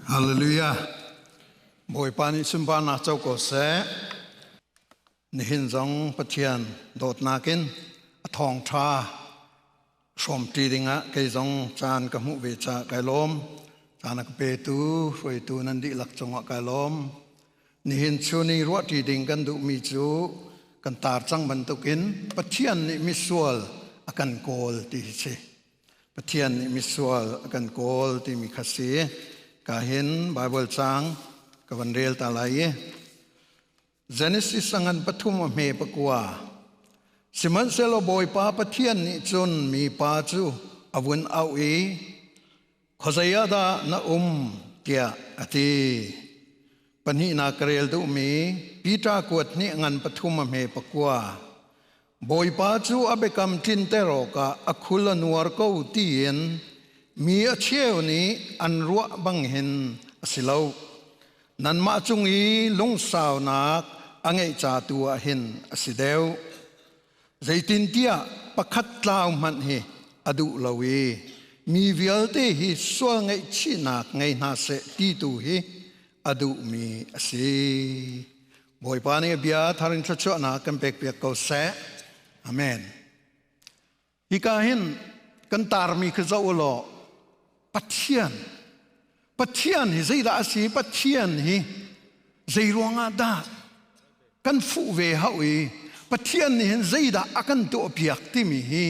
Hallelujah. Bawipa nih sunparnak co ko seh. Nihin zong Pathian dawtnak in a thawngṭha hrawmṭi dingah kei zong caan ka hmuh ve caah kai lawm. Caan a ka petu, hruaitu nan dihlak cungah kai lawm. Nihin chun i ruahṭi ding kan duhmi cu kan tar cang bantukin Pathian nih misual a kan kawl ti hi si. Pathian nih misual a kan kawl timi kha si. Ka hin Bible caang ka van rel ta lai i Genesis a ngan pathum a hme pakua. Sihmanhsehlaw Bawipa Pathian nih cun mipa cu a vun auh i khuazei ah dah na um tiah a ti. Pahnihnak ka rel duhmi Peter kuat hnih ngan pathum a hme pakua. Bawipa cu a biakam tlinter awkah a khul a nuar ko tiin mi a cheu nih an ruah bang hin a si lo. Nanmah cung i lungsaunak a ngeih ca tu ah hin a si deuh. Zeitintiah pakhat tlau hmanh hi a duh lo i mi vialte hi sual ngaihchihnak ngei hna seh ti tu hi a duhmi a si. Bawipa nih a bia thar in thluachuahnak kan pekpiak ko seh. Amen. Hika hin kan tarmi khi zoh u law Pathian Pathian hi zeidah a si? Pathian hi zei ruangah dah kan fuh ve hau i Pathian nih hin zeidah a kan tuahpiak timi hi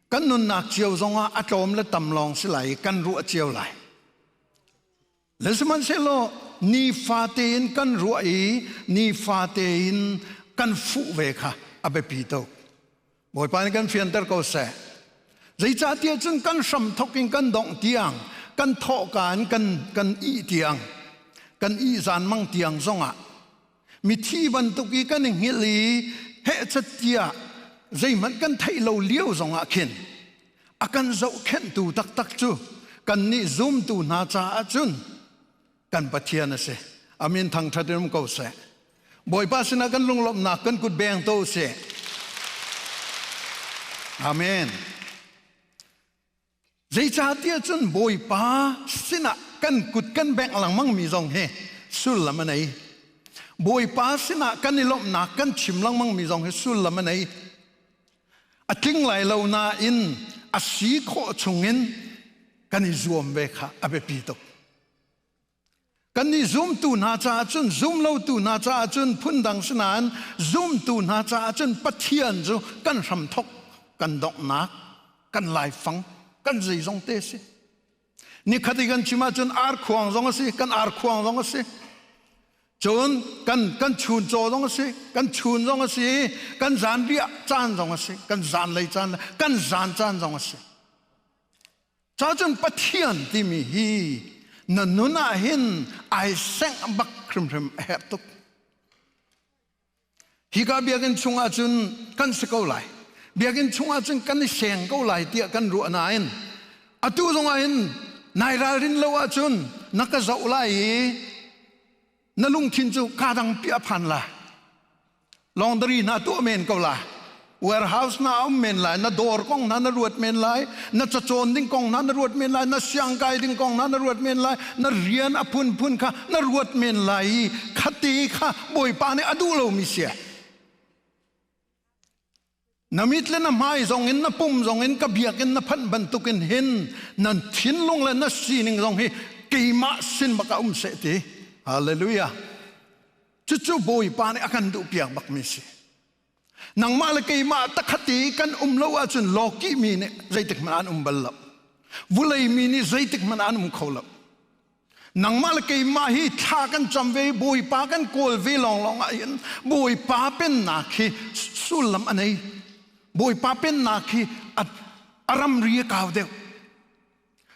kan nunnak cio zongah a tlawm le tam lawng si lai i kan ruah cio lai. Le sihmanhsehlaw nifate in kan ruah i nifate in kan fuh ve kha a biapi tuk. Bawipa nih kan fianter ko seh. Zeicahtiah cun kan hram thok in kan dongh tiang, kan thawhka in kan, kan ih tiang, kan ih zan mang tiang zongah mithi bantuk i kan i hngilh i hehchat tiah zeihmanh kan theih lo lio zongah khin a kan zohkhenhtu taktak cu kannih zumtu hna caah cun kan Pathian a si. Amin thangṭhat in um ko seh. Bawipa sinah kan lunglawmhnak kan kut beng to seh. Amen. Zeicahtiah cun Bawipa sinah kan kut kan bengh lengmang mi zong hi sullam a nei. Bawipa sinah kan i lawmhnak kan chim lengmang mi zong hi sullam a nei. A tling lai lo nain a si khawh chungin kan i zuam ve kha a biapi tuk. Kannih zumtu hna caah cun zumlotu hna caah cun phundang si nain zumtu hna caah cun Pathian cu kan hramthok, kan donghnak, kan laifang, kan zeizong te si. Nikhat i kan chim ahcun arkhuang zong a si, kan arkhuang zong a si. Cun kan kan chun caw zong a si, kan chun zong a si, kan zan riah caan zong a si, kan zanlei caan, kan zan caan zong a si. Cacun Pathian timi hi na nun ah hin ai sengh bak hrimhrim a herh tuk. Hika biakinn chungah cun kan si ko lai. Biakinn chungah cun kan i seng ko lai tiah kan ruah nain atu zongah hin nai ralrin lo ahcun na ka zoh lai i na lungthin cu kaa dang pi a phan lai. Laundry hna tuah men ko la. Warehouse na um men lai, na dawr kong hna na ruat men lai, na cacawn ding kong hna na ruat men lai, na siangkai ding kong hna na ruat men lai, na rian a phunphun kha na ruat men lai i khati kha Bawipa nih a duh lomi si. Na mit le na hmai zong in na pum zong in ka biakinn na phanh bantukin hin nan thinlung le na sining zong hi keimah sin bak ah um seh ti. Hallelujah. Cucu Bawipa nih a kan duhpiak bakmi si. Nangmah le keimah takhat i kan um lo ahcun lawkih mi nih zeitik hmanh an um bal lo. Vulei mi nih zeitik hmanh an um kho lo. Nangmah le keimah hi thla kan cam ve Bawipa kan kawl ve lawnglawng ah hin Bawipa pennak hi sullam a nei. Bawipa pennak hi a ramri a kau deuh.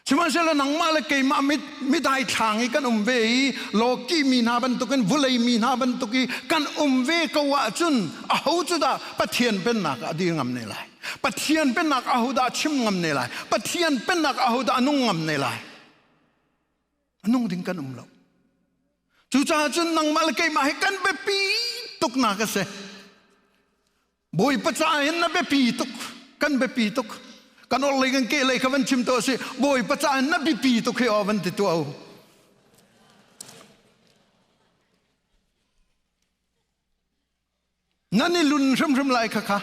Sihmanhsehlaw nangmah le keimah midai thlang i kan um ve i lawki mi hna bantukin vulei mi hna bantuk i kan um ve ko ahcun aho cu dah Pathian pennak ah a dir ngam ne lai? Pathian pennak aho dah a chim ngam ne lai? Pathian pennak aho dah a nung ngam ne lai? A nung ding kan um lo. Cucaah cun nangmah le keimah hi kan biapi tuknak a si. Bawipa caah hin na biapi tuk kan biapi tuk kan orhlei kan kehlei kha van chim to si Bawipa caah hin na biapi tuk hi aw van ti tuah u. Nan i lun hrimhrim lai kha kha.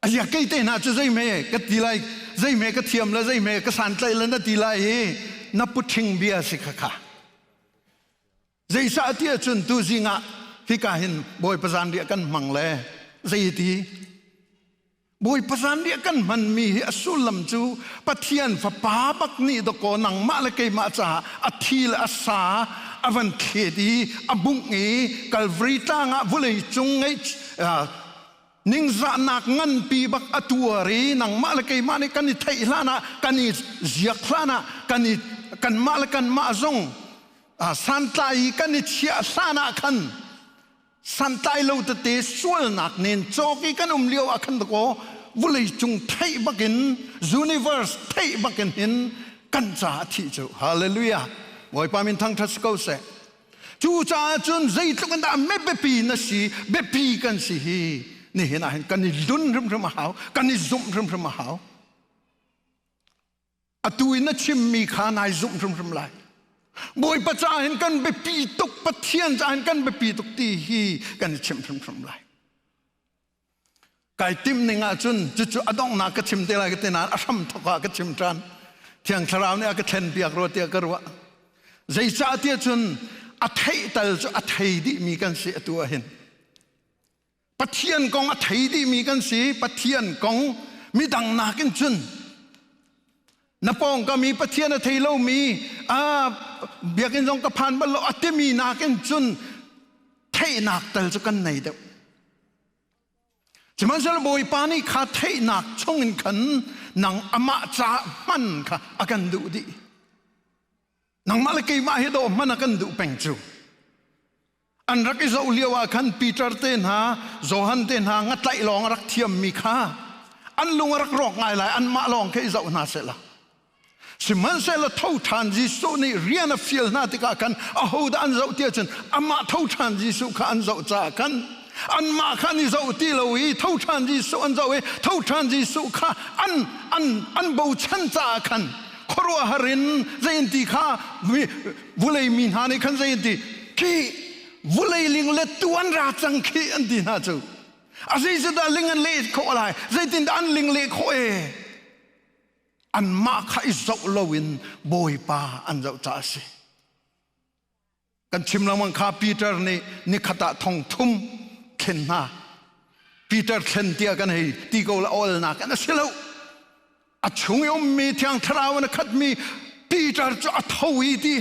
Alia kei te hna cu zeihme ka ti lai, zeihme ka thiam le zeihme ka santlaih le na ti lai hi na puṭhing bia si kha kha. Zeicah ti ahcun tuzing ah hika hin Bawipa zanriah kan hmang le zeiti Bawipa zanriah kan hmanmi hi a sullam cu Pathian Fapa bak nih dawkaw nangmah le keimah caah a thi le a sa a van thlet i a bungh i Calvary tlang ah vawlei cung ngeih ningzahnak nganpi bak a tuar i nangmah le keimah nih kan i theih hlan ah kan i ziak hlan ah kan i kanmah le kanmah zong santlai i kan i chiah hlan ah khan santlai lo tete sualnak nen cawk i kan um lio ah khan dakaw vulei cung theih bakin universe theih bakin hin kan caah thih cu. Hallelujah. Bawipa min thangṭhat si ko seh. Cucaah cun zeitluk in dah biapi na si, biapi kan si hi nihin ah hin kan i lun hrimhrim a hau, kan i zumh hrimhrim a hau. Atu in na chimmi kha nai zumh hrimhrim lai. Bawipa caah hin kan biapi tuk, Pathian caah hin kan biapi tuk ti hi kan i chimh hrimhrim lai. Kai timh ning ahcun cucu a donghnak ka chim te lai ka ti nain a hram thawk ah ka chim ṭhan. Thiang Thlarau nih a ka thlen piak rua tiah ka ruah. Zeicah tiah cun a theih tal cu a thei dihmi kan si atu ah hin. Pathian kong a thei dihmi kan si. Pathian kong midang nakin cun na pawngkam i Pathian a thei lomi a biakinn zong ka phan bal lo a timi nakin cun theihnak tal cu kan nei deuh. Sihmanhsehlaw Bawipa nih kha theihnak chungin khan nang amah ca hman kha a kan duh dih. Nangmah le keimah hi dawh hman a kan duh peng cu. An rak i zoh lio ah khan Peter te hna, Johan te hna ngatlaih lawng a rak thiammi kha an lung a rak rawk ngai lai, anmah lawng kha i zoh hna sehla. Sihmanhsehlaw tho ṭhan Jesuh nih rian a fial hna tikah khan ahodah an zoh ti ahcun amah tho ṭhan Jesuh kha an zoh caah khan anmah kha an i zoh ti lo i tho ṭhan Jesuh an zoh i tho ṭhan Jesuh kha an an an bochan caah khan khuaruahhar in zei an ti kha vulei mi hna nih khan zei an ti khi vulei ling lettu an ra cang khi an ti hna cu a zeitindah ling an leh khawh lai zeitindah an ling leh khawh e Anmah kha i zoh loin Bawipa an zoh caah a si. Kan chim lengmang kha Peter nih nikhat ah thong thum thlen hna. Peter thlen tiah kan hei ti ko la awlnak an a si lo. A chung i ummi Thiang Thlarau in a khatmi Peter cu a tho i ti.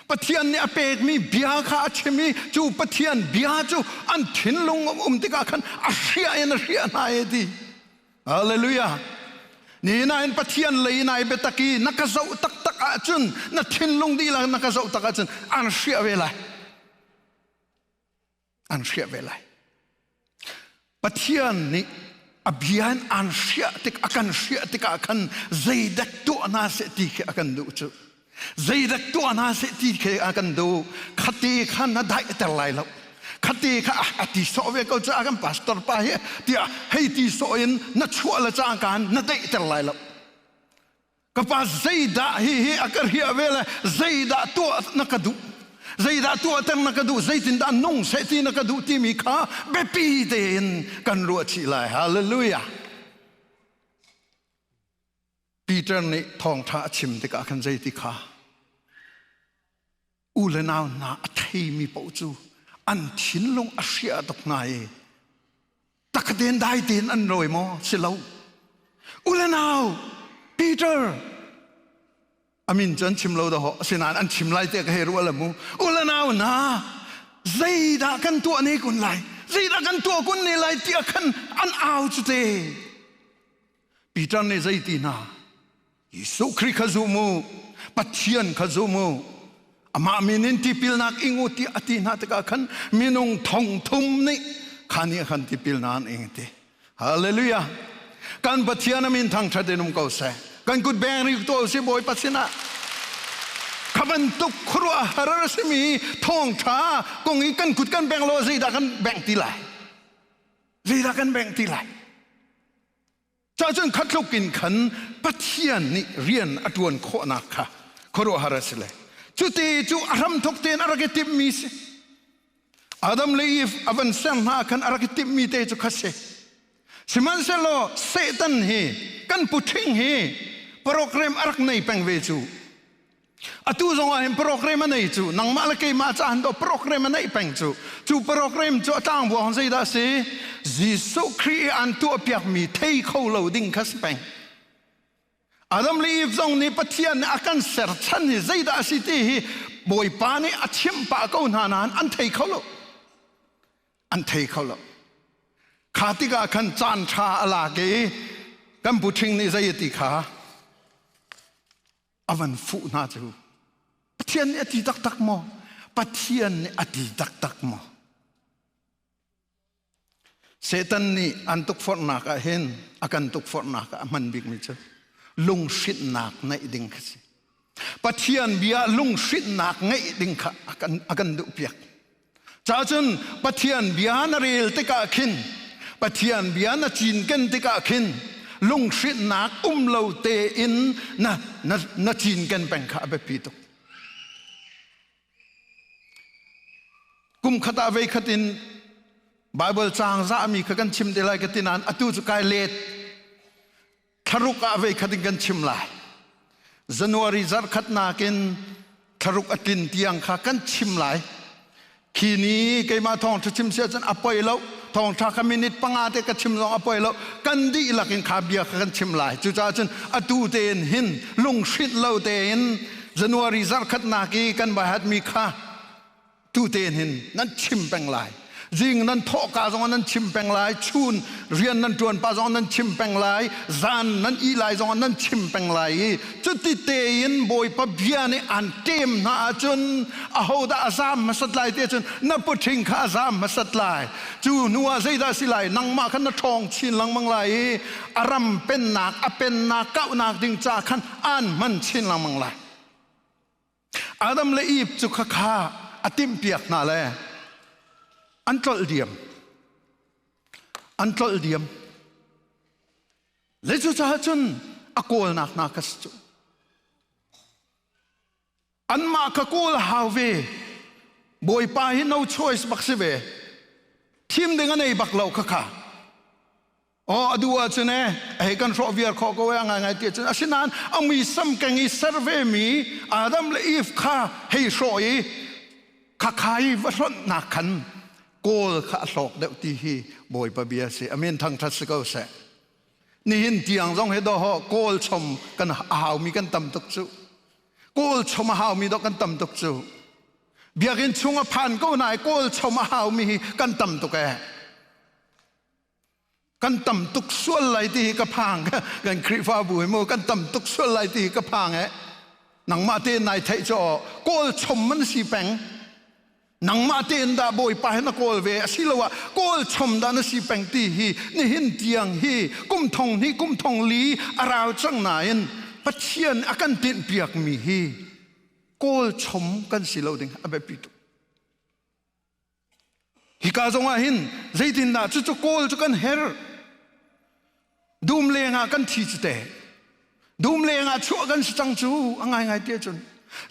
Pathian nih a pekmi bia kha a chim i cu Pathian bia cu an thinlung um tikah khan a hriah in a hriah hna e ti. Hallelujah. Ni nain Pathian lei nai biatak i na ka zoh taktak ahcun na thinlung dihlak na ka zoh tak ahcun an hriah ve lai. An hriah ve lai. Pathian nih a bia in an hriah tik a kan hriah tikah khan zeidek tuah hna seh ti khi a kan duh cu. Zeidak tuah hna seh ti khi a kan duh. Khate kha na daihter lai lo. Khate kha a ti sawh ve ko cu a kan pastor pa hi tiah hei ti sawh in na chuah le cangka na daihter lai lo. Ka pa zeidah hi hi a ka riah ve le zeidah tuah na ka duh. Zeidah tuah ter na ka duh, zeitindah nung seh ti na ka duh timi kha biapi tein kan ruah chih lai. Hallelujah. Peter nih thawngṭha a chim tikah khan zeiti kha u le nau hna a theimi paoh cu an thinlung a hriah tuk hna i takhaten dai tein an rawi maw si lo u le nau Peter a min cu an chim lo dahawh asinain an chim lai tiah ka hei ruah le mu u le nau hna zeidah kan tuah ne kun lai zeidah kan tuah kun ne lai tiah khan an au cu te Peter nih zeiti hna Jesuh Khrih kha zum u Pathian kha zum u amah min in tipilnak ing u tiah a ti hna tikah khan minung thong thum nih kha nih khan tipilnak an ing ti Hallelujah kan Pathian a min thangṭhat in um ko seh kan kut beng ri to si Bawipa sinah kha bantuk khuaruahhar a simi thawngṭha kong i kan kut kan beng lo zeidah kan bengh ti lai zeidah kan bengh ti lai Cahcun khatluk in khan Pathian nih rian a ṭuan khawhnak kha khuaruahhar a si le. Cuti cu a hramthawk tein a rak i timhmi si. Adam le Eve a van ser hna khan a rak i timhmi te cu kha si. Sihmanhsehlaw Satan hi kan pu ṭhing hi program a rak nei peng ve cu. Atu zong ah hin program a nei cu nangmah le keimah caah hin program a neih peng cu. Cu program cu a tlangbuang zeidah a si? Jesuh Khrih i an tuahpiakmi thei kho lo ding kha si peng. Adam le Eve zong nih Pathian nih a kan ser chan hi zeidah a si ti hi Bawipa nih a chimh pah ko hna nain an thei kho lo. An thei kho lo. Kha tikah khan caan ṭha a lak i kan puṭhing nih zei a ti kha a van fuh hna cu. Pathian nih a ti taktak maw? Pathian nih a ti taktak maw? Satan nih an tukforhnak ah hin a kan tukforhnak ah a hman bikmi cu lunghrinhnak ngeih ding kha si. Pathian bia lunghrinhnak ngeih ding kha a kan, a kan duhpiak. Cacun Pathian bia na rel tikah khin Pathian bia na cinken tikah khin lunghrinhnak um lo tein na, na, na cinken peng kha a biapi tuk. Kum khat ah vei khat in Bible caang zahmi kha kan chim te lai ka ti nain atu cu kai let. Thlaruk ah vei khat in kan chim lai. January zarh khatnak in thlaruk a tlin tiang kha kan chim lai. Khi ni keimah thawngṭha chim si ahcun a poi lo. Thawngṭha kha minute panga te ka chim zong a poi lo. Kan dihlak in kha bia kha kan chim lai. Cucaah cun atu tein hin lunghrinh lo tein January zarhkhatnak i kan baihatmi kha tu tein hin nan chim peng lai. Zing nan thawhka zong nan chim peng lai, chun rian nan ṭuan pa zong nan chim peng lai, zan nan ih lai zong nan chim peng lai i cuti tein Bawipa bia nih aan ṭem hna ahcun ahodah a zaam hmasat lai ti ahcun na puṭhing kha a zaam hmasat lai. Cu hnu ah zeidah a si lai? Nangmah khan na ṭhawng chin lengmang lai i a ram pennak, a pennak kauhnak ding ca khan aan hman chin lengmang lai. Adam le Eve cu khakha a timhpiak hna le an tlolh diam. An tlolh diam. Le cucaah cun a kawlnak hna kha si cu. Anmah kha kawl hau ve. Bawipa hi no choice bak si ve. Thim ding a nei bak lo khakha. Oh a duh ahcun e hei kan hrawh viar khawh ko e a ngaingai ti ahcun asinain a muisam keng i ser vemi Adam le Eve kha hei hrawh i khakha i va hlonhnak khan kawl kha a hlawk deuh ti hi Bawipa bia si amin thangthat si ko seh nihin tiang zong hi doho kawl chom kan a haumi kan tam tuk cu kawl chom a haumi dawh kan tam tuk cu biakinn chung a phan ko nai kawl chom a haumi hi kan tam tuk e Kan tam tuk sual lai ti hi ka phang. Kan Khrihfabu hi mu kan tam tuk sual lai ti hi ka phang eh. Nangmah tein nai theih cu kawl chom man si peng. Nangmah tein dah Bawipa hi na kawl ve asiloah kawl chom dah na si peng ti hi nihin tiang hi kum thong hnih kum thong li a rau cang nain Pathian a kan tinhpiakmi hi kawl chom kan si lo ding a biapi tuk. Hika zongah hin zeitindah cucu kawl cu kan herh. Dum lengah kan thi cu te. Dum lengah chuah kan si cang cu a ngaingai ti ahcun.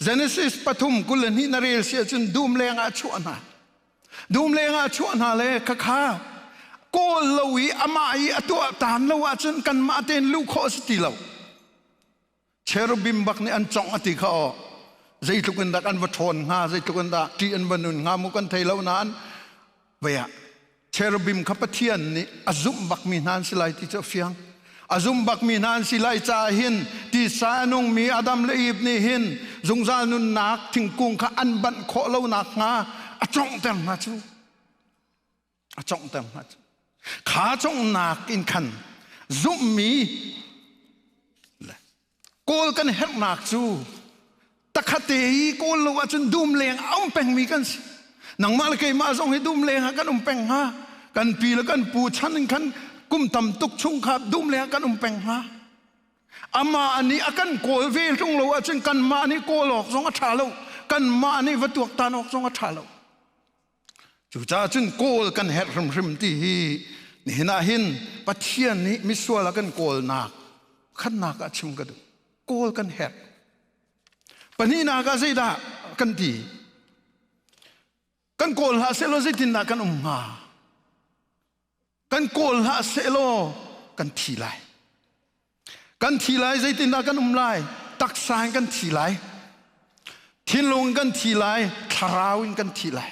Genesis pathum 22 na rel si ahcun dum lengah chuah hna. Dum lengah chuah hna le khakha kawl lo i amah i a tuah tan lo ahcun kanmah tein luh khawh a si ti lo. Cherubim bak nih an congh a ti kha aw zeitluk in dah kan va ṭhawn hnga zeitluk in dah ṭih an va nun hnga mu kan thei lo nain vei ah cherubim kha Pathian nih a zumh bakmi hna an si lai ti cu a fiang a zum bakmi hna an si lai caah hin tisa a nungmi Adam le Eve nih hin zungzal nunnak thingkung kha an banh khawh lo nakhnga a conghter hna cu a conghter hna cu kha conghnak in khan zumhmi kawl kan herhnak cu takhate i kawl lo ahcun dum leng a um pengmi kan si nangmah le keimah zong hi dum leng ah kan um peng hnga kan pi le kan pu chan in khan kum tam tuk chung kha dum leng ah kan um peng hnga amah nih a kan kawl ve ṭung lo ahcun kanmah nih kawl awk zong a ṭha lo kanmah nih va tuaktan awk zong a ṭha lo Cucaah cun kawl kan herh hrimhrim ti hi nihin ah hin Pathian nih misual a kan kawlnak khatnak ah chim ka duh. Kawl kan herh. Pahnihnak ah zeidah kan ti? Kan kawl hlah sehlaw zeitindah kan um hnga? Kan kawl hlah sehlaw kan thi lai. Kan thi lai zeitindah kan um lai? Taksa in kan thi lai. Thinlung in kan thi lai, thlarau in kan thi lai.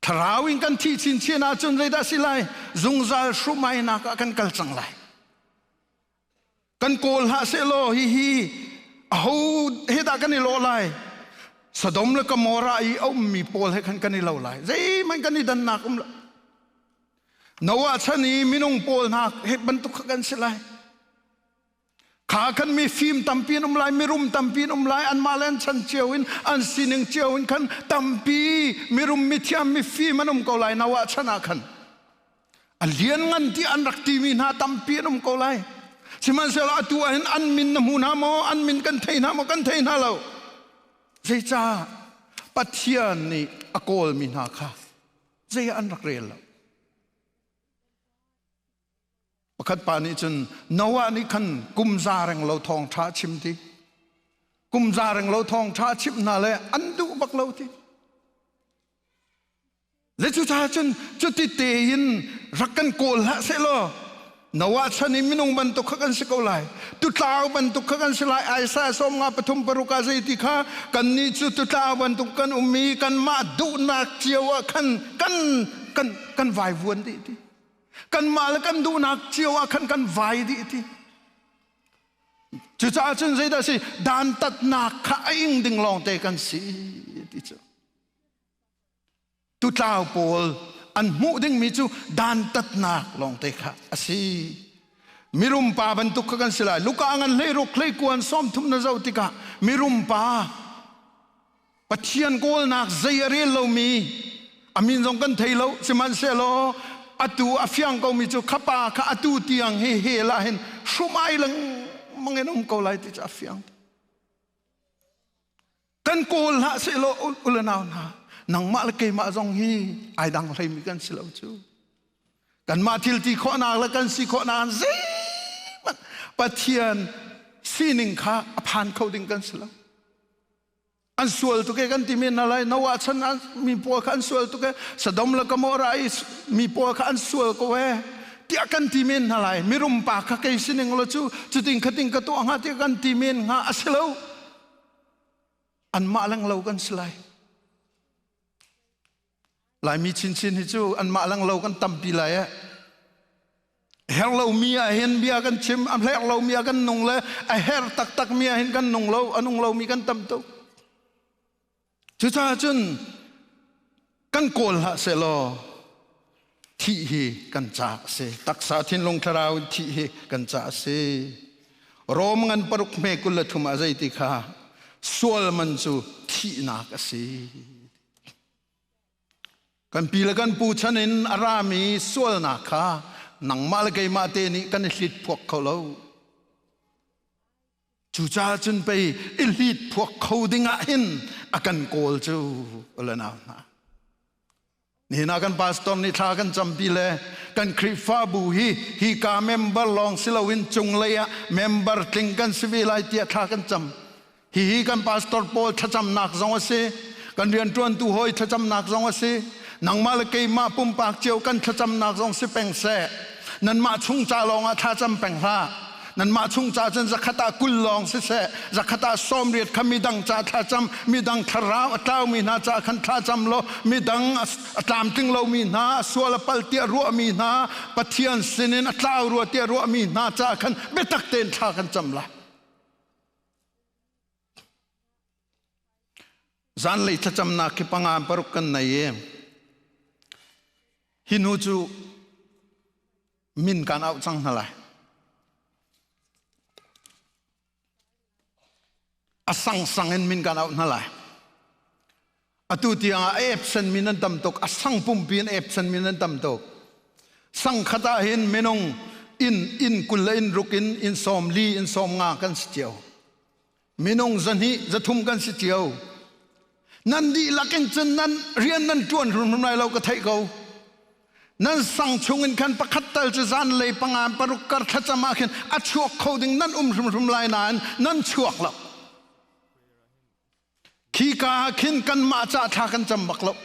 Thlarau in kan thih chinchin ahcun zeidah si lai? Zungzal hrumainak ah kan kal cang lai. Kan kawl hlah sehlaw hihi aho he dah kan i lawh lai? Sodom le Gomorrah i a ummi pawl he khan kan i lo lai. Zeihmanh kan i dannak um lo. Noah chan i minung pawl hna he bantuk kha kan si lai. Kha khan mi fim tampi an um lai, mirum tampi an um lai, anmah le an chan cio in, an sining cio in khan tampi mirum, mithiam, mifim an um ko lai Noah chan ah khan. A lianngan ti an rak timi hna tampi an um ko lai. Sihmanhsehlaw atu ah hin an min na hmu hna maw? An min kan thei hna maw? Kan thei hna lo. Zeicah Pathian nih a kawlmi hna kha zei ah an rak rel lo? Pakhat pa nih cun Noah nih khan kum za reng lo thawngṭha chim ti. Kum za reng lo thawngṭha chimh hna le an duh bak lo ti. Le cucaah cun cuti tein rak kan kawl hlah sehlaw Noah chan i minung bantuk kha kan si ko lai. Tutlau bantuk kha kan si lai. Isaiah sawm nga pathum paruk ah zeiti kha kannih cu tutlau bantuk kan um i kanmah duhnak cio ah khan kan kan kan vaivuan dih ti. Kanmah le kan duhnak cio ah khan kan vai dih ti. Cucaah cun zeidah si dantatnak kha a ing ding lawngte kan si ti cu. Tutlau pawl an hmuh dingmi cu dantatnak lawngte kha a si. Mirum pa bantuk kha kan si lai. Luka ngan hleiruk hleikuan 30 na zoh tikah mirum pa Pathian kawlnak zei a rel lomi a min zong kan thei lo sihmanhsehlaw atu a fiang komi cu kha pa kha atu tiang hi hell ah hin hrumai lengmang in um ko lai ti cu a fiang. Kan kawl hlah sehlaw u le nau hna nangmah le keimah zong hi ai dang hleimi kan si lo cu. Kanmah thil ti khawhnak le kan si khawhnak zeihmanh Pathian sining kha a phan kho ding kan si lo. An sual tuk e kan ti men hna lai. Noah chan mi pawl kha an sual tuk e. Sodom le Gomorrah i mi pawl kha an sual ko e. Tiah kan ti men hna lai. Mirum pa kha kei sining lo cu cutin khatin ka tuah hnga tiah kan ti men hnga a si lo. Anmah leng lo kan si lai. Laimi chinchin hi cu anmah leng lo kan tampi lai eh. Her lomi ah hin bia kan chim, a her lomi ah kan nung le a her taktak mi ah hin kan nung lo, a nung lomi kan tam tuk. Cucaah cun kan kawl hlah sehlaw thih hi kan ca a si. Taksa thinlung thlarau in thih hi kan ca a si. Rom ngan paruk hme 23 ah zei ti kha sual man cu thihnak a si. Kan pi le kan pu chan in a rami sualnak kha nangmah le keimah te nih kan i hlit phuak kho lo. Cucaah cun pei i hlit phuak kho ding ah hin a kan kawl cu le nau hna. Nihin ah kan pastor nih thla kan campi le kan Khrihfabu hi hi ka member lawng si loin cunglei ah member tling kan si ve lai tiah thla kan cam. Hihi kan pastor pawl thlacamnak zong a si. Kan rianṭuantu hawi thlacamnak zong a si. Nangmah le keimah pumpak cio kan thlacamnak zong si peng seh. Nanmah chung ca lawngah thlacam peng hlah. Nanmah chung ca cun zakhat ah 20 lawng siseh, zakhat ah 80 kha midang ca thlacam, midang thlarau a tlaumi hna ca khan thlacam law, midang a tlamtling lomi hna, a sual a pal tiah ruahmi hna, Pathian sinin a tlau rua tiah ruahmi hna ca khan biatak tein thla kan cam lai. Zanlei thlacamnak khi panga paruk kan nei i hi hnu cu min kan auh cang hna lai. A sangsang in min kan auh hna lai. Atu tiang ah a absent mi nan tam tuk, a sang pumpi in absent mi nan tam tuk. Sang khat ah hin minung inn inn 20 le inn ruk in inn 40 inn 50 kan si cio. Minung 200 300 kan si cio. Nan dihlak in cun nan rian nan ṭuan hrimhrim lai lo ka theih ko. Nan sang chung in khan pakhat tal cu zanlei panga paruk kar thlacam ah khin a chuak kho ding nan um hrimhrim lai nain nan chuak lo. Khika ah khin kanmah ca thla kan cam bak lo.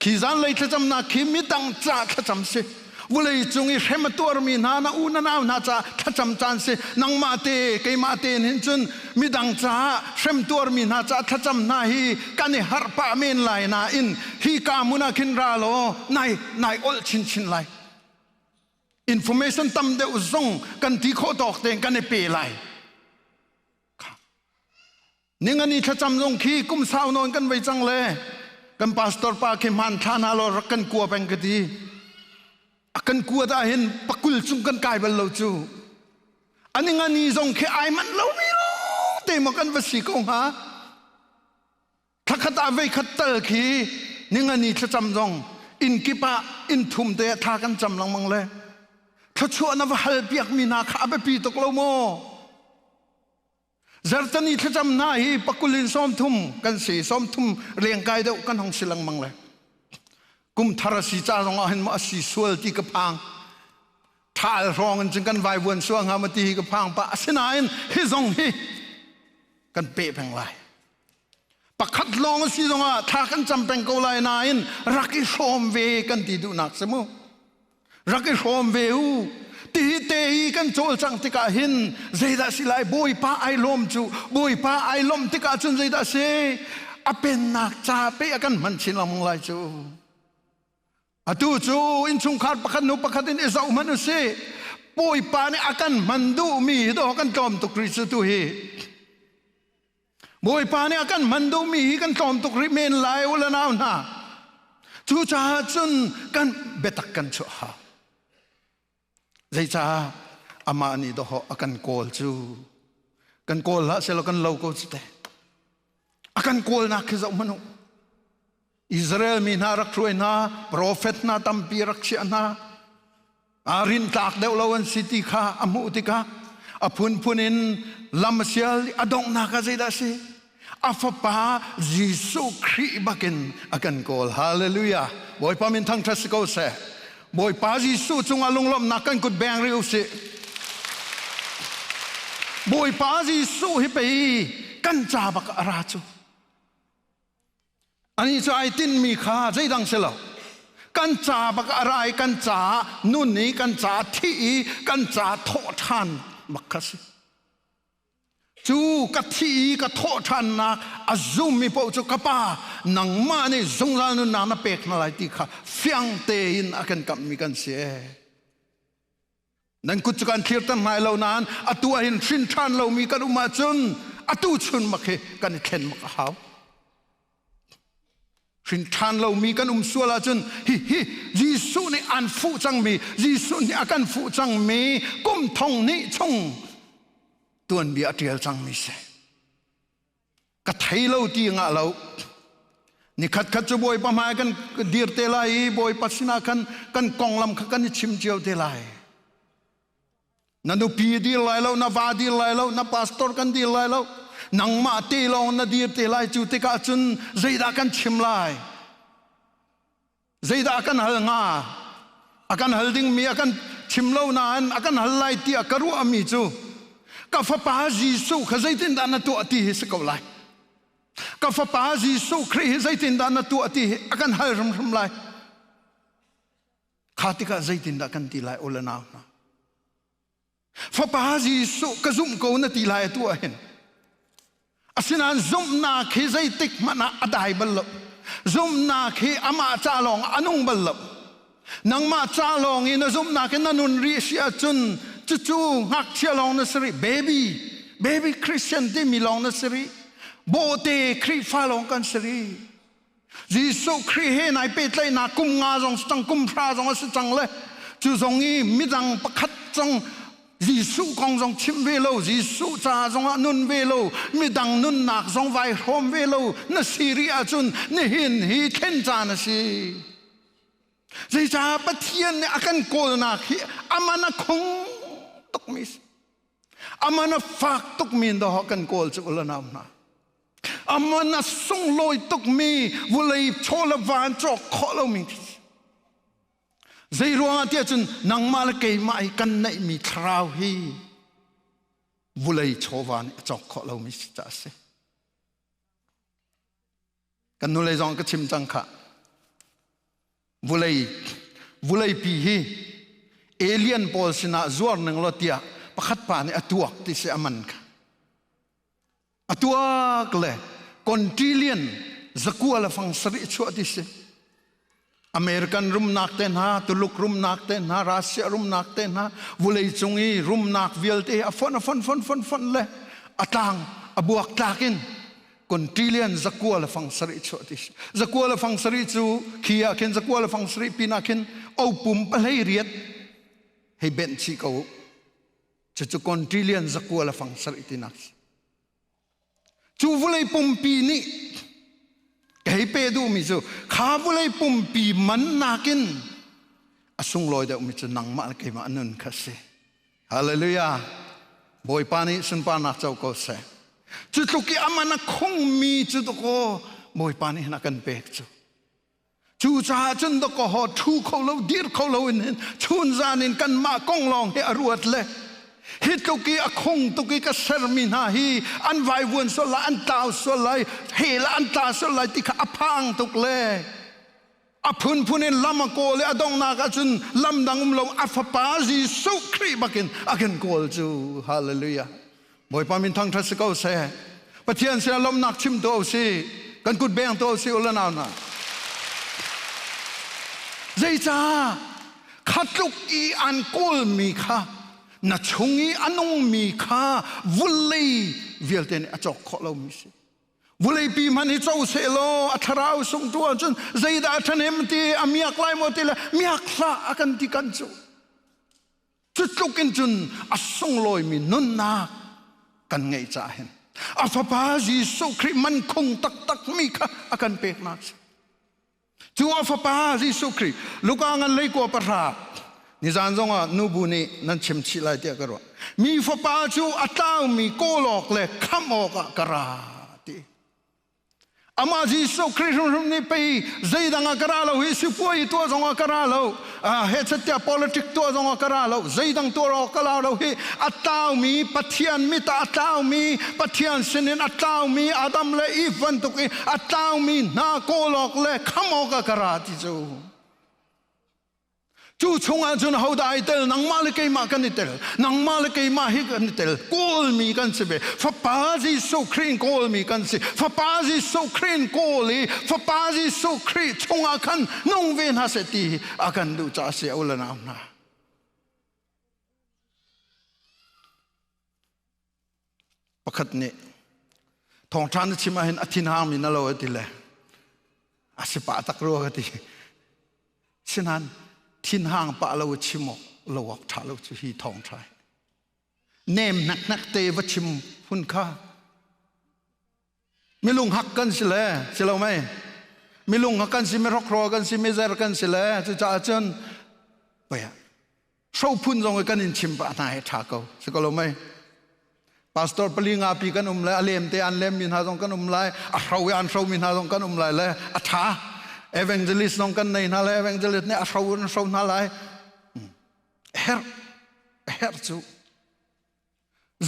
Khi zanlei thlacamnak khi midang ca thlacam si. Vulei cung i hrem a tuarmi hna na u na nau hna ca thlacam caan si. Nangmah te keimah te hin cun midang caah hrem tuarmi hna ca thlacam hna hi kan i harh pah men lai nain hi ka hmun ah khin ra law nai nai olh chinchin lai. Information tam deuh zong kan ti khawh tawk tein kan i pe lai. Ningani thlacam zong khi kum sau nawn kan vei cang le kan pastor pa khi hman thla hna law rak kan kua peng ka ti. A kan kuat ah hin pakul cung kan kai bal lo cu. A ningani zong khi ai manh lo mi te maw kan va si ko hnga. Thlakhat ah vei khat tal khi ningani thlacam zong inn kip ah inn thum te thla kan cam lengmang le thluachuah na va hal piak mi hna kha a biapi tuk lo maw? Zarhteni thlacam hna hi pakul in 30 kan si 30 lengkai deuh kan hong si lengmang le kum thar a si ca zong ah hin maw a si sual ti ka phang thal hrawng in cun kan vaivuan sual hnga ma ti hi ka phang pa asinain hi zong hi kan pe peng lai pakhat lawng a si zongah thla kan cam peng ko lai nain rak i hrawm ve kan ti duhnak si mu Rak i hrawm ve u. Ti te hi kan cawlcangh tikah hin zeidah si lai Bawipa ai lawm cu Bawipa ai lawmh tikah cun zeidah si a pennak ca pe a kan hman chin lengmang lai cu. Atu cu innchungkhar pakhat hnu pakhat in i zoh hmanh u sih. Bawipa nih a kan hman duhmi hi dawh kan tlawm tuk rih cu tu hi. Bawipa nih a kan hman duhmi hi kan tlawm tuk rih men lai u le nau hna. Cucaah cun kan biatak kan chuah hau. Zeicah amah nih dawhawh a kan kawl cu kan kawl hlah selaw kan lo ko cu te. A kan kawlnak khi zoh hmanh u. Israel mi hna rak hruai hna, profet hna tampi rak chiah hna. Aa rintlak deuh lo an si ti kha a hmuh tikah a phunphun in lam a sial a donghnak ah zeidah a si? A fapa Jesuh Khrih bakin a kan kawl. Hallelujah. Bawipa min thangṭhat si ko seh. Bawipa Jesuh cungah lunglawmhnak kan kut beng rih u sih. Bawipa Jesuh hi pei kan ca bak a ra cu. Anih cu ai tinhmi kha zeidang si lo. Kan ca bak a ra i kan caah nun i kan caah thih i kan caah thawh ṭhan bak kha si. Cu ka thih i ka thawh ṭhannak a zummi paoh cu ka pa nangmah nih zungzal nunnak na pek hna lai ti kha fiang tein a kan kamhmi kan si. Nan kut cu kan thlirter hna lo nain atu ah hin hrin ṭhan lomi kan um ahcun atu chun mak hi kan i thlen mak a hau. Hrin ṭhan lomi kan um sual ahcun hi hi Jesuh nih an fuh cangmi Jesuh nih a kan fuh cangmi kum thong hnih chung tuanbia a ṭial cangmi si. Ka thei lo ti ngah lo. Nikhat khat cu Bawipa hmai kan dir te lai i Bawipa sinah khan kan konglam kha kan i chim cio te lai. Na nupi dir lai lo, na va dir lai lo, na pastor kan dir lai lo. Nangmah te lawng na dir te lai cu tikah cun zeidah kan chim lai? Zeidah a kan hal hnga? A kan hal dingmi a kan chim lo nain a kan hal lai tiah ka ruahmi cu ka fapa Jesuh kha zeitindah na tuah ti hi si ko lai. Ka fapa Jesuh Khrih hi zeitindah na tuah ti hi a kan hal hrimhrim lai. Kha tikah zeitindah kan ti lai u le nau hna? Fapa Jesuh ka zumh ko na ti lai atu ah hin. Asinain zumhnak hi zeitik hmanh ah a dai bal lo. Zumhnak hi amah ca lawng a nung bal lo. Nangmah ca lawng i na zumhnak in na nun rih si ahcun cucu ngakchia lawng na si rih. Baby, baby Christian timi lawng na si rih. Bawhte Khrihfa lawng kan si rih. Jesuh Khrih he nai pehtlaihnak kum nga zong si cang kum hra zong a si cang le cu zong i midang pakhat zong Jesuh kong zong chim ve lo Jesuh ca zong ah nun ve lo midang nunnak zong vai hrawm ve lo na si rih ahcun nihin hi thlen caan a si zeicah Pathian nih a kan kawlnak hi aman a khung tukmi si aman a fak tukmi in kan kawl cu ula nau hna Aman a sunglawi tukmi vulei chaw le van cawk khawh lomi zei ruangah tiah cun nangmah le keimah hi kan neihmi thlarau hi vulei chawva nih a cawk khawh lomi si ca a si. Kan hnulei zong ka chim cang khah. Vulei vuleipi hi alien pawl sinah zuar ning law tiah pakhat pa nih a tuak ti si a man kha. A tuak le quintillion zakua le fang sarih chuah ti si. American rumnak te hna, Tuluk rumnak te hna, Russia rumnak te hna, vulei cung i rumnak vialte a fon a fon fon fon fon le a tlang a buak tlak in quintillion zakua le fang sarih chuah ti si. Zakua le fang sarih cu khi ah khin zakua le fang sarih pin ah khin opum pahlei riat hei benh chih ko u. Cucu quintillion zakua le fang sarih tinak si. Cu vawlei pumpi nih ka hei pe duhmi cu kha vawlei pumpi man nakin a sunglawi deuhmi cu nangmah le keimah nun kha si. Hallelujah. Bawipa nih sunparnak co ko seh. Cu tluk i aman a khungmi cu dakaw Bawipa nih hin a kan pek cu. Cucaah cun dakaw haw ṭhu kho lo dir kho lo in hin chun zan in kanmah kong lawng hi a ruat le hi tluk i a khung tuk i ka sermi hna hi an vaivuan sual lai an tlau sual lai hell ah an tla sual lai ti kha a phang tuk le a phunphun in lam a kawl i a donghnak ah cun lam dang um lo a fapa Jesuh Khrih bakin a kan kawl cu hallelujah Bawipa min thangṭhat si ko seh. Pathian sinah lawmhnak chim tuah usih. Kan kut beng tuah usih u le nau hna. Zeicah kha tluk i an kawlmi kha na chung i a nungmi kha vulei vialte nih a cawk khawh lomi si. Vuleipi hmanh hi co seh law a thlarau sung tu ahcun zeidah a ṭhahnem ti a miak lai maw ti le miak hlah a kan ti kan cu. Cu tluk in cun a sunglawimi nunnak kan ngeih caah hin a fapa Jesuh Khrih man khung taktakmi kha a kan peknak si. Cu a fapa Jesuh Khrih Luka ngan leikua pahra nizan zongah nubu nih nan chim chih lai tiah ka ruah. Mi fapa cu a tlaumi kawl awk le khamh awkah ka ra ti. Amah Jesuh Khrih hrimhrim nih pei zeidang ah ka ra lo hi sipuai tuah zong ah ka ra lo hechet politic tuah zong ah ka ra lo zeidang tuah awk ka la lo hi a tlaumi Pathian mit ah a tlaumi Pathian sinin a tlaumi Adam le Eve bantuk i a tlaumi hna kawl awk le kham awk ah ka ra ti cu. Cu chungah cun hodah ai tel? Nangmah le keimah kan i tel. Nangmah le keimah hi kan i tel. Kawlmi kan si ve. Fapa Jesuh Khrih in kawlmi kan si. Fapa Jesuh Khrih in kawl i Fapa Jesuh Khrih chungah khan nung ve hna seh ti a kan duh caah a si u le nau hna. Pakhat nih thawngṭha na chim ahhin a thinhangmi na lo a ti le a si pah tak rua ka ti. Sinain thinhang pah lo chim awk lo awk ṭha lo cu hi thawngṭha hi. Nem hneknek te va chim hun kha milung hak kan si le si lo mei milung hak kan si mi hrokhrawl kan si mi zer kan si le cucaah cun pei hro phun zong kan in chim pah hna he ṭha ko si ko lo mei pastor pali nga pi kan um le a lem te an lem mi hna zong kan um lai a hro i an hro mi hna zong kan um lai le a ṭha evangelist zong kan nei hna le evangelist nih a hro an hro hna lai herh herh cu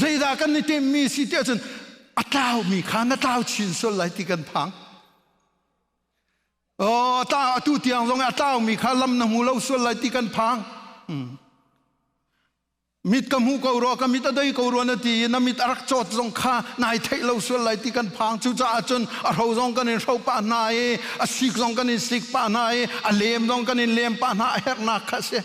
zeidah kan i timmi si tiah cun a tlaumi kha na tlau chin sual lai ti kan phang Oh, ta atu tiang zong a tlaumi kha lam na hmu lo sual lai ti kan phang. Mit ka hmu ko rua, ka mit a dei ko rua na ti i na mit a rak cawt zong kha nai theih lo sual lai ti kan phang. Cucaah cun a hro zong kan in hro pah hna i a sik zong kan in sik pah hna i a lem zong kan in lem pah hna a herhnak kha a si.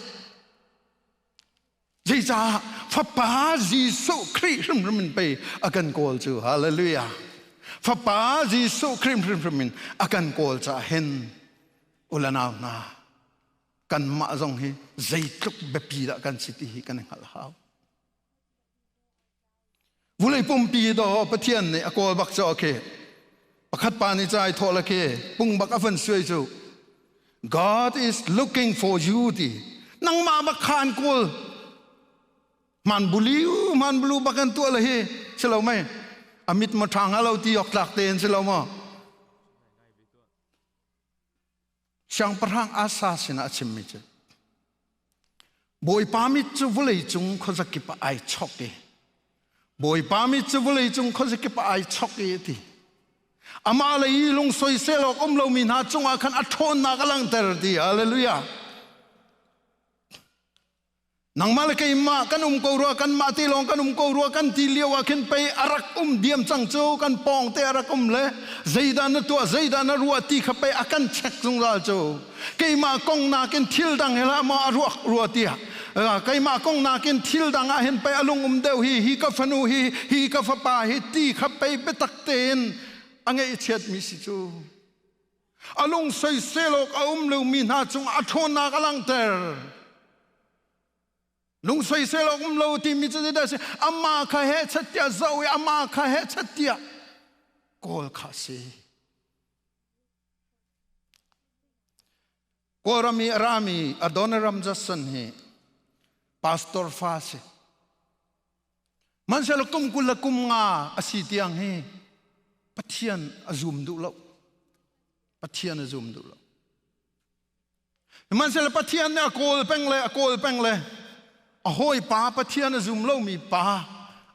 Zeicah Fapa Jesuh Khrih hrimhrim in pei a kan kawl cu. Hallelujah. Fapa Jesuh Khrih hrimhrim in a kan kawl caah hin ulanau hna kanmah zong hi zeitluk biapi dah kan si ti hi kan i hngalh hau. Vulei pumpi do Pathian nih a kawl bak cu okay. Pakhat pa nih ca ai thawh la khi pung bak a van suai cu God is looking for you ti nangmah bak kha an kawl man buliu man bulu bak an tuah le hi si lo mei a mit ma ṭha hnga lo ti awk tlak tein si lo maw Siangpahrang Asa sinah a chimmi cu Bawipa mit cu vawlei cung khuazakip ah ai chok i Bawipa mit cu vawlei cung khuazakip ah ai chok i a ti. Amah lei i lungsoisel awk um lomi hna cungah khan a ṭhawnnak a langhter ti. Hallelujah. Nangmah le keimah kan um ko rua, kanmah te lawng kan um ko rua kan ti lio ah khin pei a rak um diam cang cu, kan pawng te a rak um le zeidah na tuah, zeidah na ruah ti kha pei a kan check zungzal cu. Keimah kong nakin thil dang he hlah maw a ruak rua tiah. Keimah kong nakin thil dang ah hin pei a lung um deuh hi, hi ka fanu hi, hi ka fapa hi ti kha pei biatak tein a ngeihchiatmi si cu. A lung soisel awk a um lomi hna cungah a ṭhawnnak a langhter. Lung soisel awk um lo timi cu zeidah a si? Amah kha he chat tiah zoh i amah kha he chat tiah kawl kha a si. Kawlram i a rami Adoniram Judson hi pastor fa a si. Hmanhsehlaw kum 20 le kum nga a si tiang hi Pathian a zum duh lo. Pathian a zum duh lo. Hmanhsehlaw Pathian nih a kawl peng le a kawl peng le a hawipa Pathian a zum lomi pa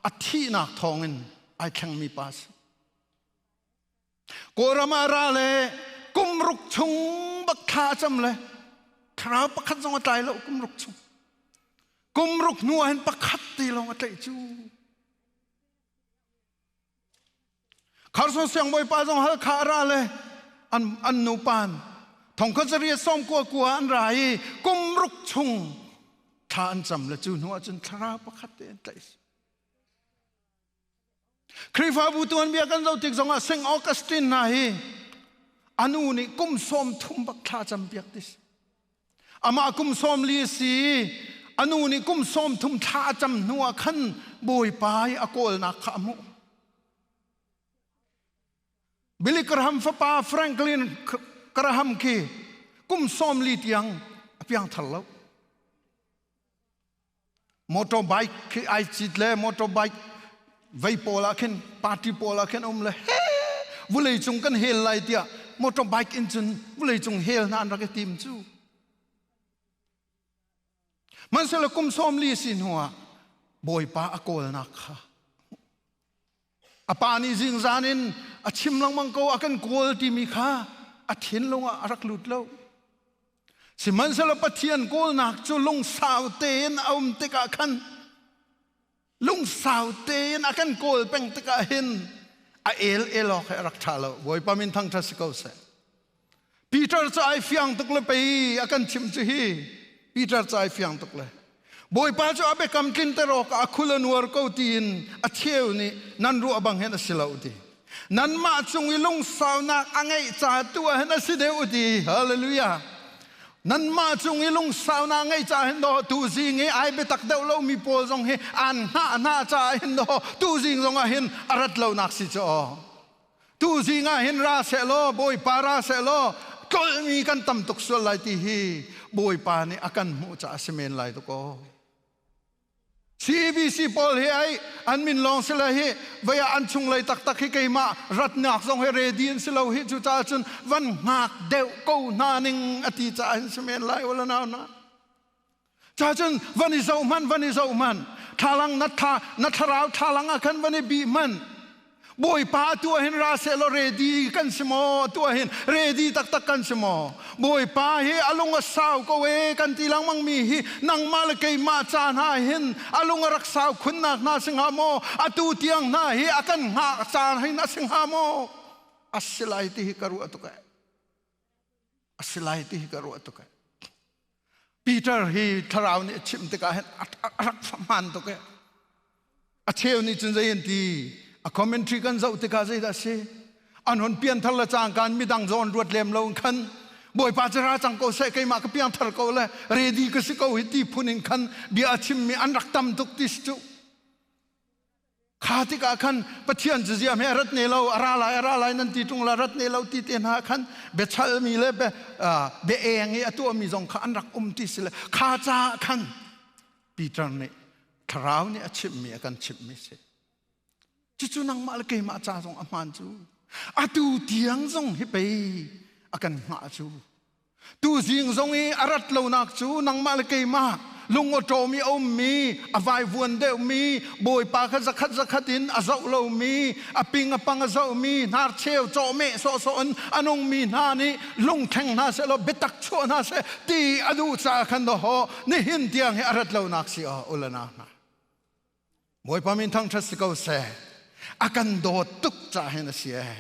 a thihnak thawngin ai thlengmi pa a si. Kawlram ah ra le kum ruk chung bak thla a cam le thlarau pakhat zong a tlai lo kum ruk chung. Kum ruk hnu ah hin pakhat te lawng a tlaih cu. Kharson siangbawipa zong Halkha a ra le an, an nupan thongkhat zariat sawm kua kua an ra i kum ruk chung thla an cam le cu hnu ah cun thlarau pakhat te an tlaih. Khrihfabu tuanbia kan zoh tik zongah St. Augustine hna hi anu nih kum 30 bak thla campiak ti si. Amah kum 40 si anu nih kum 30 thla a cam hnu ah khan Bawipa i a kawlnak kha a hmuh. Billy Graham fapa Franklin Graham khi kum 40 tiang a piangthar lo. Motorbike khi ai cit le motorbike vei pawl ah khin party pawl ah khin um le he vulei cung kan hel lai tiah motorbike in cun vulei cung hel hna an rak i tim cu. Hmanhsehlaw kum 40 si hnu ah Bawipa a kawlnak kha a pa nih zingzan in a chim lengmang ko a kan kawl timi kha a thinlung ah a rak lut lo. Sihmanhsehlaw Pathian kawlnak cu lungsau tein a um tikah khan lungsau tein a kan kawl peng tikah hin a el el awk he a rak ṭha lo. Bawipa min thangṭhat si ko seh. Peter cu ai fiang tuk le pei a kan chimh cu hi. Peter cu ai fiang tuk le. Bawipa cu a biakam tlinter awkah a khul a nuar ko tiin a cheu nih nan ruah bang hin a si lo ti. Nanmah cung i lungsaunak a ngeih ca tu ah hin a si deuh ti. Hallelujah. Nanmah cung i lungsaunak ngeih ca hin daw tu zing i ai biatak deuh lomi pawl zong hi an hngah hna caah hin daw tu zing zong ah hin a rat lonak si cu aw. Tu zing ah hin ra seh law Bawipa ra seh law tlolhmi kan tam tuk sual lai ti hi Bawipa nih a kan hmuh caah a si men lai tuk aw. CBC pawl hi ai an min lawng si le hi vei ah an chunglei taktak hi keimah ratnak zong hi ready an si lo hi cucaah cun van hngak deuh ko hna ning a ti caah hin si men lai wala nau na. Ca cun van i zoh hmanh van i zoh hmanh thlalang na thla na thlarau thlalang ah khan van i bih hmanh Bawipa tu ah hin ra seh law ready kan si maw tu ah hin ready taktak kan si maw Bawipa hi a lung a sau ko e kan ti lengmang mi hi nangmah le keimah ca hna hin a lung a rak sau khunnak hna si hnga maw atu tiang hna hi a kan hngah caan hin a si hnga maw a si lai ti hi ka ruah tuk e a si lai ti hi ka ruah tuk e Peter hi thlarau nih a chimh tikah hin a rak hmaan tuk e a cheu nih cun zei an ti a commentary kan zoh tikah zeidah a si an hon pianthar le cangkan midang zawn ruat lem lo in khan Bawipa cu ra cang ko seh keimah ka piangthar ko le ready ka si ko hi ti phun in khan bia a chimmi an rak tam tuk ti si cu Kha tikah khan Pathian cu ziam he rat ne lo, a ra lai, a ra lai nan ti ṭung la rat ne lo ti te hna khan biachalmi le bia eng i a tuahmi zong kha an rak um ti si le kha caah khan Peter nih thlarau nih a chimhmi a kan chimhmi si. Cucu nangmah le keimah ca zong a hmaan cu. Atu tiang zong hi pei a kan hngah cu. Tuzing zong i a rat lonak cu nangmah le keimah Lungawṭawm i a ummi, a vaivuan deuhmi, Bawipa kha zakhat zakhat in a zoh lomi, a ping a pang a zohmi, hnarcheu cawhmeh sawhsawh in a nungmi hna nih lungthleng hna seh law biatak chuah hna seh ti a duh caah khan dawhaw nihin tiang hi a rat lonak si aw ulana hna. Bawipa min thangṭhat si ko seh. A kan dawt tuk caah hin a si ee.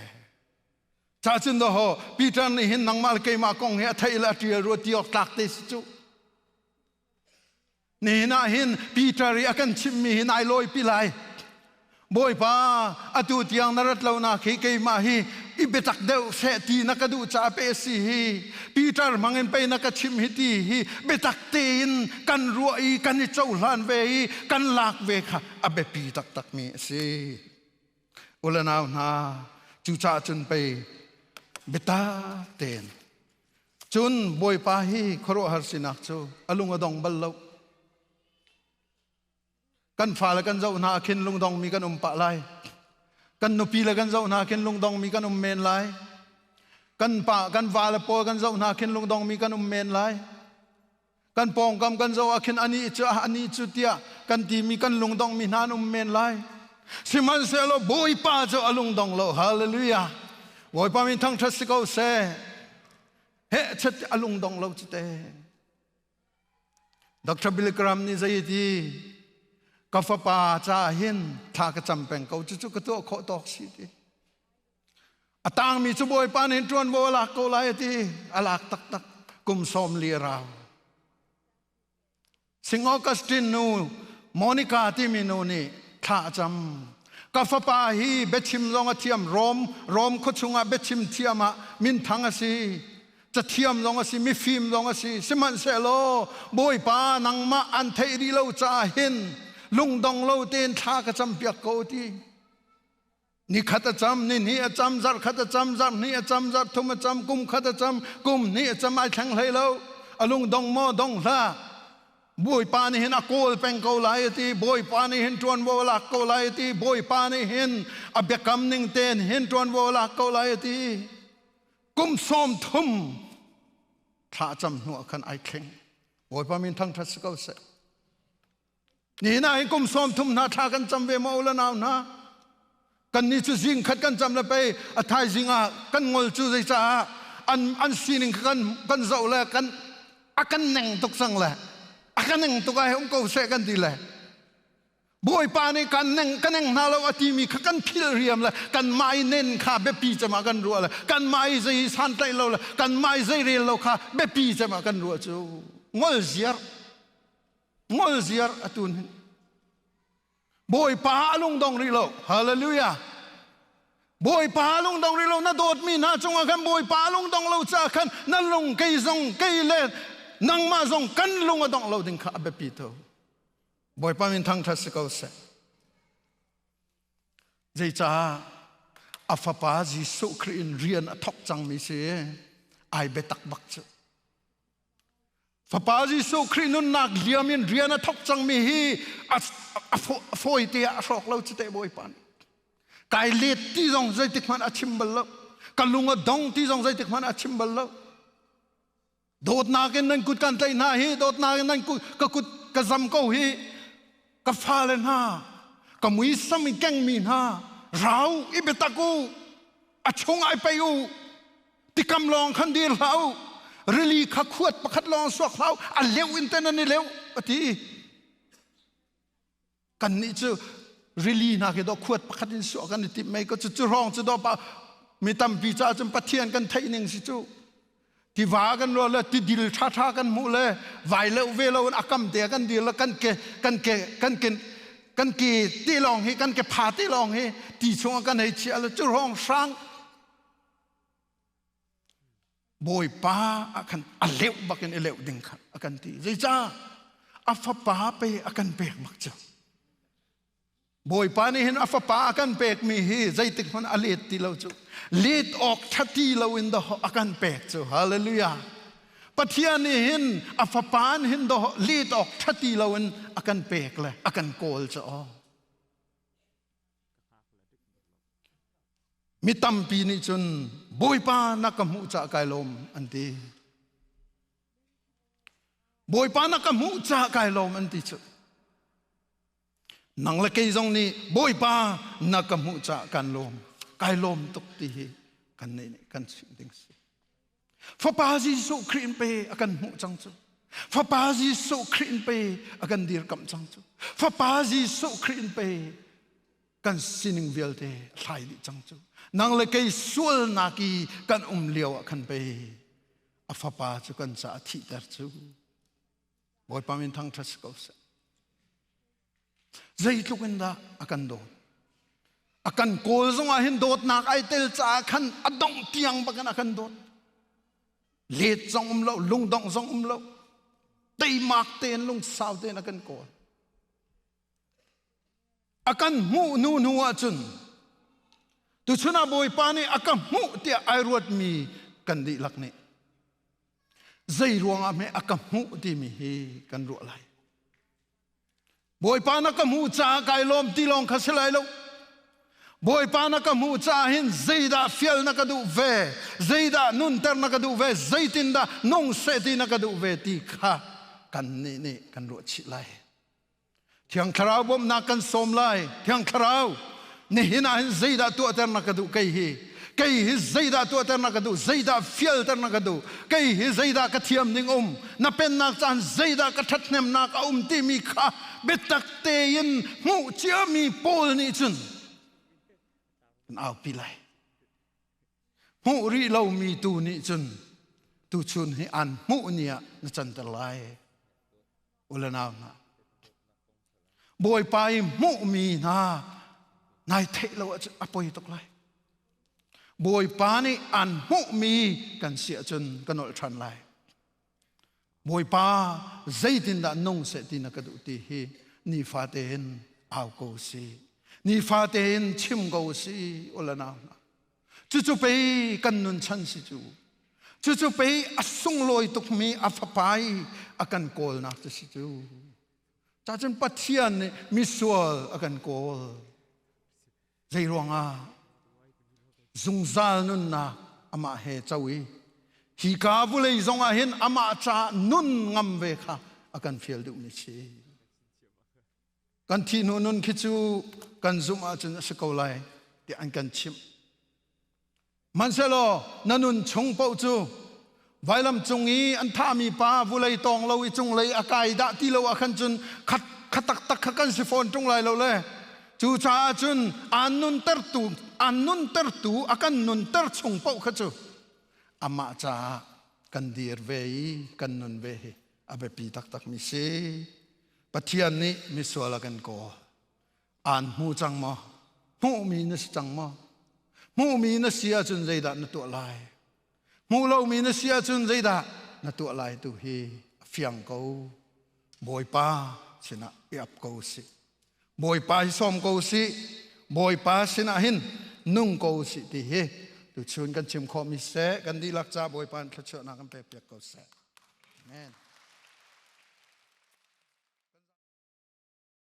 Ca cun dawhaw Peter nih hin nangmah le keimah kong hi a theih le a ṭial rua ti awk tlak te si cu. Nihin ah hin Peter i a kan chimhmi hi nai lawipi lai. Bawipa, atu tiang na rat lonak hi keimah hi i biatak deuh seh ti na ka duh caah pe si hi. Peter hmangin pei na ka chimh hi ti hi biatak tein kan ruah i kan i cohlan ve i kan lak ve kha a biapi taktakmi a si. Ulanau hna, cucaah cun pei biatak tein Cun Bawipa hi khuaruahhar sinak cu a lung a dong bal lo. Kan fale kan zoh hna ah khin lungdongmi kan um pah lai. Kan nupi le kan zoh hna khin lungdongmi kan um men lai. Kan pa kan vale pawl kan zoh hna khin lungdongmi kan um men lai. Kan pawngkam kan zoh ah khin ani cu ani cu tiah kan timi kan lungdongmi hna an um men lai. Sihmanhsehlaw Bawipa cu a lungdong lo. Hallelujah. Bawipa min thangṭhat si ko seh. Heh chet a lungdong lo cu te. Dr. Billy Graham nih zei ti ka fapa ca hin thla ka cam peng ko cucu ka tuah khawh tawk si ti. A tangmi cu Bawipa nih ṭuanvo a lak ko lai a ti. A lak taktak kum sawm li a rau. Sing Augustine nu Monica timi nu nih thla a cam. Ka fapa hi biachim zong a thiam Rom Rom khuachung ah biachim thiam ah minthang a si. Cathiam zong a si, mifim zong a si. Sihmanhsehlaw Bawipa nangmah an theih rih lo caah hin lungdong lo tein thla ka campiak ko ti. Ni khat a cam, ni hnih a cam, zarh khat a cam, zarh hnih a cam, zarh thum a cam, kum khat a cam, kum hnih a cam, ai thleng hlei lo. A lung dong maw dong hlah. Bawipa nih hin a kawl peng ko lai a ti. Bawipa nih hin ṭuanvo a lak ko lai a ti. Bawipa nih hin a biakam ning tein hin ṭuanvo a lak ko lai a ti. Kum 30 thla a cam hnu ah khan ai thleng. Bawipa min thangṭhat si ko seh. Nihin ah hin kum 30 hna thla kan cam ve maw u le nau hna? Kannih cu zing khat kan cam le pei a thaizing ah kan ngol cu zeicaah an an sining kha kan kan zoh le kan a kan neng tuk cang le a kan neng tuk ah um ko seh kan ti le Bawipa nih kan neng ka neng hna lo a timi kha kan philh riam le kan mah i nen kha biapi cem ah kan ruah le kan mah i zei santlaih lo le kan mah i zei rel lo kha biapi cem ah kan ruah cu ngol ziar ngol ziar atun hin Bawipa a lungdong rih lo hallelujah Bawipa a lungdong rih lo na dawtmi hna cungah khan Bawipa a lungdong lo caah khan na lung kei zong kei le nangmah zong kan lung a dongh lo ding kha a biapi to Bawipa min thangṭhat si ko seh Zeicah a fapa Jesuh Khrih in rian a thawk cangmi si ai biatak bak cu Fapa Jesuh Khrih nunnak liam in rian a thawk cangmi hi a fawi te ah a hrawk lo cu teh Bawipa nih. Kai let ti zong zeitik hmanh a chim bal lo. Ka lung a dong ti zong zeitik hmanh a chim bal lo. Dawtnak in nan kut kan tlaih hna hi, dawtnak in nan kut ka kut ka zam ko hi, ka fale hna, ka muisam i kengmi hna, rau i biatak u, a chung ai pei u, tikam lawng khan dir hlah u rili kha khuat pakhat lawng suak hlah u a leuh in ten an i leuh a ti kannih cu rili hna khi dawh khuat pakhat in suah kan i timh mei ko cu cu hrawng cu dawh pa mi tampi caah cun Pathian kan theih ning si cu tiva kan ruah le tidil ṭhaṭha kan hmuh le vai leuh ve lo in a kam te kan dir le kan ke kan ke kan ke kan ke te lawng hi kan ke pha te lawng hi ti chungah kan hei chiah le cu hrawng hrang Bawipa ah khan a leuh bakin i leuh ding kha a kan ti. Zeicah? A fapa pe a kan pek bak cu. Bawipa nih hin a fapa a kan pekmi hi zeitik hmanh a let ti lo cu. Let awk ṭha ti loin dah a kan pek cu. Hallelujah. Pathian nih hin a fapa in hin dah let awk ṭha ti loin a kan pek le a kan kawl cu aw. Mi tampi nih cun Bawipa na ka hmuh cah kai lawm an ti. Bawipa na ka hmuh caah kai lawm an ti cu. Nang le kei zong nih Bawipa na ka hmuh caah kan lawm. Kai lawm tuk ti hi kan nih nih kan chim ding si. Fapa Jesuh Khrih in pe a kan hmuh cang cu. Fapa Jesuh Khrih in pe a kan dirkamh cang cu. Fapa Jesuh Khrih in pe kan sining vialte a thlai dih cang cu. Nang le kei sualnak i kan um lio ah khan pe a fapa cu kan caah thihter cu. Bawipa min thangṭhat si ko seh. Zeitluk in dah a kan dawt. A kan kawl zongah hin dawtnak ai tel caah khan a dongh tiang bakin a kan dawt. Let zong um lo, lungdongh zong um lo. Teimak tein lungsau tein a kan kawl. A kan hmuh hnu hnu ahcun tuchun ah Bawipa nih a ka hmuh tiah ai ruatmi kan dihlak nih zei ruangah hme a ka hmuh timi hi kan ruah lai. Bawipa na ka hmuh caah kai lawm ti lawng kha si lai lo. Bawipa na ka hmuh caah hin zeidah fial na ka duh ve, zeidah nunter na ka duh ve, zeitindah nung seh ti na ka duh ve ti kha kan nih nih kan ruah chih lai. Thiang Thlarau bawmhnak kan sawm lai. Thiang Thlarau, nihin ah hin zeidah tuahter na ka duh kei hi? Kei hi zeidah tuahter na ka duh? Zeidah fialter na ka duh? Kei hi zeidah ka thiam ning um? Na pennak caan zeidah ka ṭhathnemnak a um timi kha biatak tein hmuh ciami Paul nih cun kan aupi lai. Hmuh rih lomi tu nih cun tuchun hi an hmuh ni ah na canter lai. U le nau hna, Bawipa i hmuhmi hna nai theih lo ahcun a poi tuk lai. Bawipa nih an hmuhmi kan si ahcun ka nolh ṭhan lai. Bawipa zeitindah nung seh ti na ka duh ti hi nifate in au ko si. Nifate in chim ko si u le nau hna. Cucu pei kan nun chan si cu. Cucu pei a sunglawi tukmi a fapa i a kan kawlnak cu si cu. Cacun Pathian nih misual a kan kawl. Zei ruangah zungzal nunnak amah he co i hi ka vulei zongah hin amah caah nun ngam ve kha a kan fial duhmi si. Kan thih hnu nun khi cu kan zumh ahcun a si ko lai tiah an kan chimh. Hmanhsehlaw na nun chung paoh cu vailam cung i an thahmi pa vulei tawng lo i cunglei a kai dah ti lo ah khan cun khat kha taktak kha kan si fawn ṭung lai lo le cucaah cun aan nuntertu aan nuntertu a kan nunter chung paoh kha cu amah caah kan dir ve i kan nun ve hi a biapi taktakmi si. Pathian nih misual a kan kawl. Aan hmu cang maw? Hmuhmi na si cang maw? Hmuhmi na si ahcun zeidah na tuah lai? Hmuh lomi na si ahcun zeidah na tuah lai tu hi a fiang ko. Bawipa sinah i ap ko sih. Bawipa hi sawm ko sih. Bawipa sinah hin nung ko sih ti hi tuchun kan chim khawhmi seh kan dihlak ca Bawipa in thluachuahnak kan pek piak ko seh. Amen.